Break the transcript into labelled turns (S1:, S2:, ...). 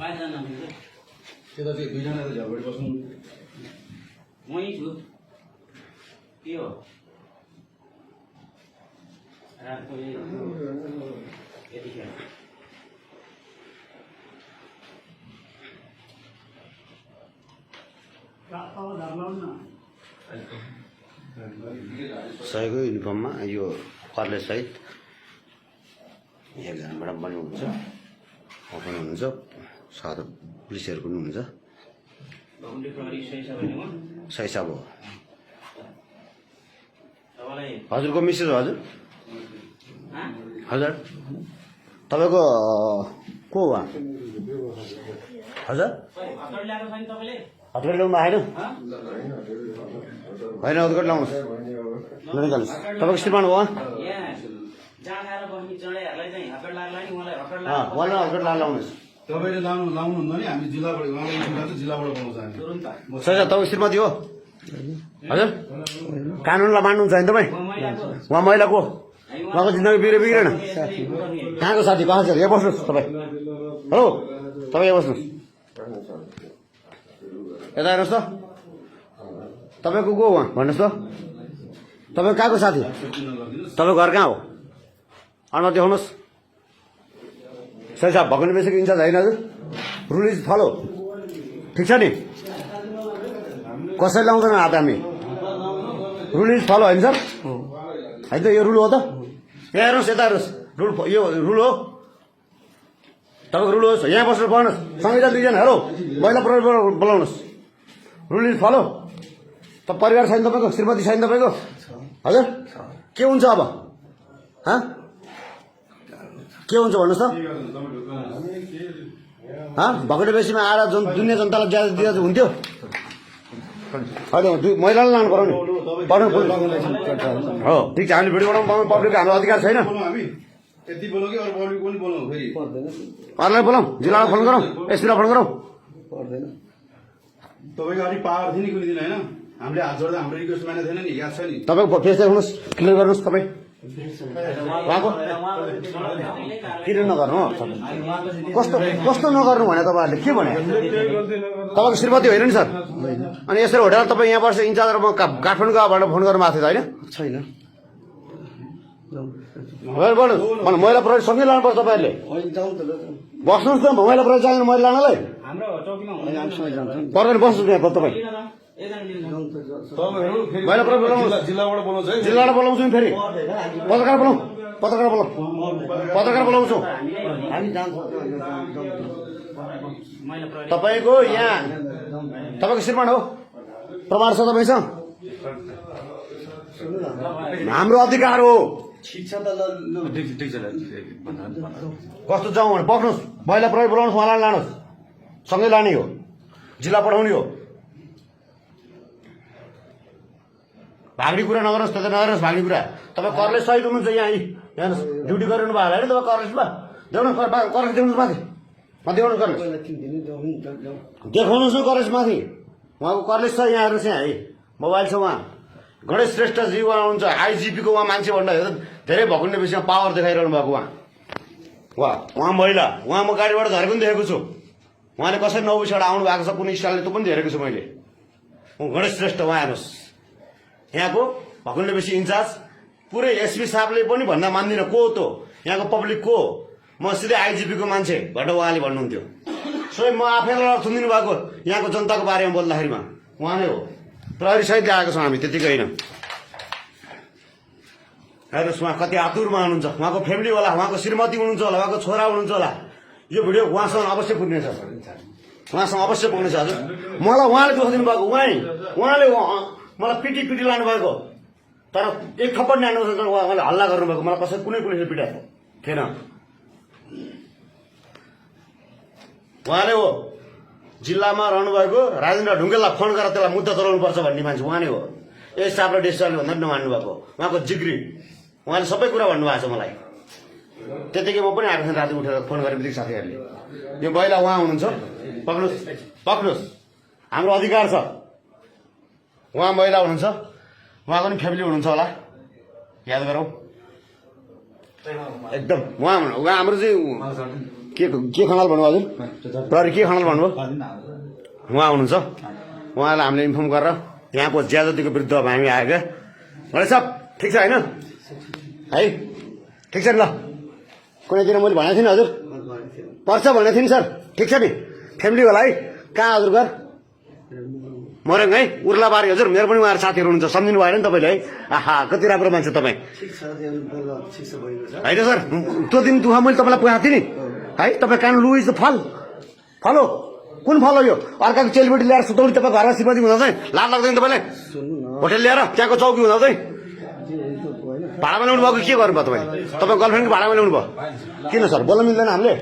S1: त्यो त त्यो दुईजना त झगडी बस्नु
S2: मै छु के हो रातको यतिखेर
S3: सहयोगको युनिफर्ममा यो कर्ले सहित एकजना म्याडम पनि हुनुहुन्छ पनि हुनुहुन्छ साथ पुलिसहरू पनि हुनुहुन्छ सही साहब हो हजुरको मिसेस हो हजुर हजुर तपाईँको को हो हजुर हतगढी ल्याउनु आएन होइन हतगढी ल्याउनुहोस् निकाल्नुहोस् तपाईँको श्रीमान हो उहाँलाई हतगढी लाउनुहोस्
S1: तपाईँले लाउनुहुन्न नि हामी जिल्लाबाट उहाँलाई जिल्लाबाट बोलाउँछ हामी
S3: सर तपाईँ श्रीमती हो हजुर कानुनलाई मान्नुहुन्छ होइन तपाईँ उहाँ महिलाको उहाँको जिन्दगी बिग्रेन कहाँको साथी कहाँ छ यहाँ बस्नुहोस् तपाईँ हेलो तपाईँ यहाँ बस्नुहोस् यता हेर्नुहोस् त तपाईँको को उहाँ भन्नुहोस् त तपाईँ कहाँको साथी तपाईँको घर कहाँ हो अनुहार देखाउनुहोस् सही साहब भगवान् बेसीको इन्चार्ज होइन हजुर रुल इज फलो ठिक छ नि कसैले लाउँदैन हात हामी रुल इज फलो होइन सर होइन त यो रुल हो त यहाँ हेर्नुहोस् यता हेर्नुहोस् रुल यो रुल हो तपाईँको रुल होस् यहाँ बस्नु पर्नुहोस् संविधान दुईजना हेलो महिला प्रहरी बोलाउनुहोस् रुल इज फलो त परिवार छैन तपाईँको श्रीमती छैन तपाईँको हजुर के हुन्छ अब के हुन्छ भन्नुहोस् त भगटे बेसीमा आएर दुनियाँ जनतालाई ज्यादा दिँदा हुन्थ्यो होइन महिलालाई लानु पऱ्यो नि हो ठिक छ हामीले भिडियो बनाउनु पाउनु पब्लिकको हाम्रो अधिकार छैन अरूलाई बोलाउँ जिल्लालाई फोन गरौँ एसपीलाई फोन गरौँ
S1: तपाईँको अलिक पावर थियो नि कुनै दिन होइन हामीले हात जोड्दा हाम्रो रिक्वेस्ट मानेको थिएन नि याद छ नि
S3: तपाईँको फेस देखाउनुहोस् क्लियर गर्नुहोस् तपाईँ उहाँको किन नगर्नु कस्तो कस्तो नगर्नु भने तपाईँहरूले के भने तपाईँको श्रीमती होइन नि सर अनि यसरी होटेल तपाईँ यहाँ बस्छ इन्चार्ज म काठमाडौँबाट फोन गर्नु भएको थियो होइन छैन महिला प्रहरी सँगै लानुपर्छ तपाईँहरूले बस्नुहोस् न महिला प्रहरी चाहिँदैन महिला लानलाई पर्दैन बस्नुहोस् यहाँ तपाईँ महिला प्रहरी बोलाउनुहोस्
S1: जिल्लाबाट बोलाउँछ है
S3: जिल्लाबाट बोलाउँछु नि फेरि पत्रकार बोलाउँ पत्रकार बोलाउँछु तपाईँको यहाँ तपाईँको श्रीमान हो प्रमाण छ तपाईँसँग हाम्रो अधिकार हो कस्तो जाउँ भने बस्नुहोस् महिला प्रहरी बोलाउनुहोस् उहाँलाई लानुहोस् सँगै लाने हो जिल्ला पठाउने हो भाग्ने कुरा नगर्नुहोस् त्यता नगर्नुहोस् भाग्ने कुरा तपाईँ करले सहित हुनुहुन्छ यहाँ हेर्नुहोस् ड्युटी गरिरहनु भयो होला होइन तपाईँ करलेसमा देउनुहोस् करलेस देउनुहोस् माथि देउनुहोस् करलेस देखाउनुहोस् न करलेस माथि उहाँको करलेस छ यहाँ हेर्नुहोस् यहाँ है मोबाइल छ उहाँ गणेश श्रेष्ठजी उहाँ हुनुहुन्छ आइजिपीको उहाँ मान्छे भन्दा धेरै भकुन्ने विषयमा पावर देखाइरहनु भएको उहाँ महिला उहाँ म गाडीबाट झरेको पनि देखेको छु उहाँले कसरी नौबिसबाट आउनु भएको छ कुनै स्टाइलले त्यो पनि हेरेको छु मैले गणेश श्रेष्ठ उहाँ हेर्नुहोस् यहाँको भकुन्डे बेसी इन्चार्ज पुरै एसपी साहबले पनि भन्दा मान्दिनँ को त यहाँको पब्लिक को म सिधै आइजिपीको मान्छे भनेर उहाँले भन्नुहुन्थ्यो स्वयं म आफैलाई थुनिदिनु भएको यहाँको जनताको बारेमा बोल्दाखेरिमा उहाँ नै हो प्रहरी सहित आएको छौँ हामी त्यतिकै होइन हेर्नुहोस् उहाँ कति आतुरमा हुनुहुन्छ उहाँको फ्यामिलीवाला उहाँको श्रीमती हुनुहुन्छ होला उहाँको छोरा हुनुहुन्छ होला यो भिडियो उहाँसँग अवश्य पुग्नेछ उहाँसँग अवश्य पुग्नेछ हजुर मलाई उहाँले दुःख दिनुभएको उहाँले मलाई पिटी लानुभएको तर एक थप्पड नि हान्नु उहाँले हल्ला गर्नुभएको मलाई कसै कुनै पुलिसले पिटाएको थिएन उहाँले हो जिल्लामा रहनुभएको राजेन्द्र ढुङ्गेललाई फोन गरेर त्यसलाई मुद्दा चलाउनु पर्छ भन्ने मान्छे उहाँ नै हो यस साहबले डेस्टरले भन्दा पनि नमान्नु भएको उहाँको जिग्री उहाँले सबै कुरा भन्नुभएको छ मलाई त्यतिकै म पनि आएको थिएँ राति उठेर फोन गरेर बित्तिकै साथीहरूले यो महिला उहाँ हुनुहुन्छ पक्नुहोस् हाम्रो अधिकार छ उहाँ महिला हुनुहुन्छ उहाँको पनि फ्यामिली हुनुहुन्छ होला याद गरौँ एकदम उहाँ हाम्रो चाहिँ के खनाल भन्नु हजुर प्रहरी के खनाल भन्नुभयो उहाँ हुनुहुन्छ उहाँलाई हामीले इन्फर्म गरेर यहाँको ज्यादतीको विरुद्ध अब हामी आयो क्या गणेश साहब ठिक छ होइन है ठिक छ नि ल कुनै दिन मैले भनेको थिएँ नि हजुर पर्छ भनेको थिएँ नि सर ठिक छ नि फ्यामिली होला है कहाँ हजुर घर मोरङ है उर्लाबारी हजुर मेरो पनि उहाँहरू साथीहरू हुनुहुन्छ सम्झिनु भएन नि तपाईँले है आहा कति राम्रो मान्छे तपाईँ होइन सर त्यो दिन दुःख मैले तपाईँलाई पुगाएको थिएँ नि है तपाईँ कान लु इज द फल हो कुन फल हो यो अर्काको चेलीबेटी ल्याएर सुताउने तपाईँ घरमा श्रीमती हुँदा चाहिँ लाज लाग्दैन तपाईँलाई होटेल ल्याएर त्यहाँको चौकी हुँदा चाहिँ भाडामा ल्याउनु भएको के गर्नुभयो तपाईँले तपाईँ गर्लफ्रेन्डको भाडामा ल्याउनु भयो किन सर बोल्न मिल्दैन हामीले